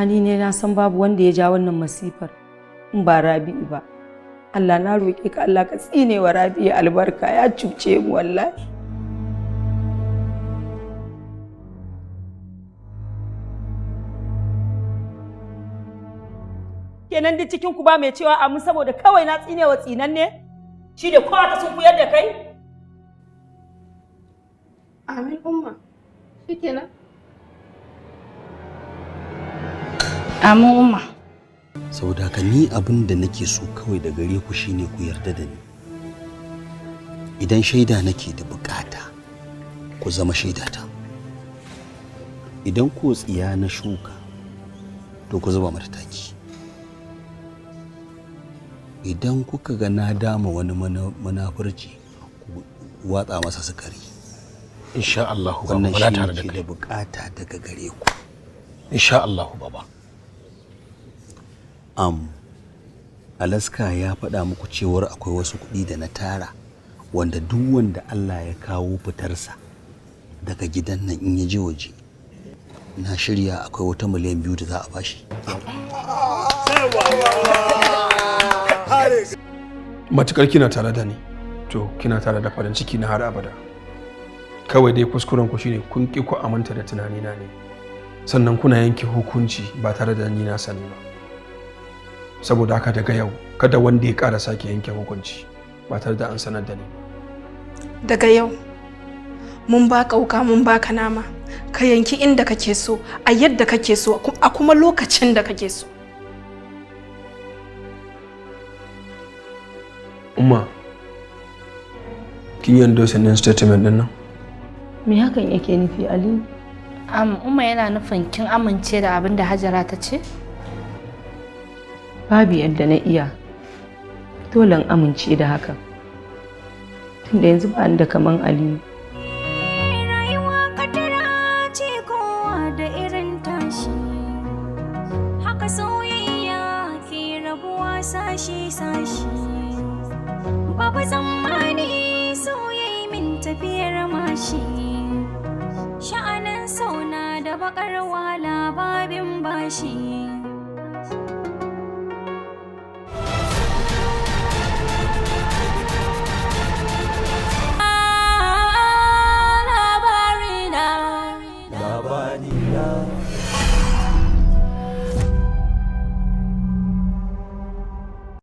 Amma ni ne na san babu wanda ya ja wannan masifar in ba Rabi'u ba. Allah na roƙe ka, Allah ka tsine wa Rabi'u albarka, ya cuce mu wallahi. Kenan duk cikin ku ba mai cewa amin saboda kawai na tsine wa tsinan ne? Shi da kowa ta sun kuyar da kai? Amin, Umma. Shikenan. Amin, Umma. Saboda haka ni abin da nake so kawai da gare ku shine ku yarda da ni. Idan shaida nake da bukata, ku zama shaidata. Idan ko tsiya na shuka, to ku zuba mata taki. Idan kuka ga na dama wani munafurci, ku watsa masa sukari. Insha Allah, baba. Wannan Muna shi tare da nake kai. da bukata daga gare ku. Insha Allah, baba. Alaska ya faɗa muku cewar akwai wasu kuɗi da na tara, wanda duk wanda Allah ya kawo fitarsa daga gidan nan, in ya je waje, na shirya akwai wata 2 miliyan da za a bashi. Matukar kina tare da ni, to kina tare da farin ciki na har abada. Kawai dai kuskuren ku shine kun ki ku aminta da tunanina ne, sannan kuna yanke hukunci ba tare da ni na sani ba. Saboda haka daga yau kada wanda ya ƙara sake yanke hukunci ba tare da an sanar da ni ba. Daga yau mun baka wuka, mun baka nama. Ka yanki inda kake so, a yadda kake so, a kuma lokacin da kake so. Umma, kin yi endorsing din statement din nan? Me hakan yake nufi, Aliyu? Umma, yana nufin kin amince da abin da Hajara ta ce? Babu yadda na iya. Dole in amince da hakan. Tunda yanzu ba ni da kaman Aliyu. Rayuwa kadara ce, kowa da irin tashi. Haka soyayya ke rabuwa sashi-sashi. Babu tsammani soyayya min tafiyar mashi. Sha'anin sauna da bakar wahala, babin bashi. Labarina. Labarina.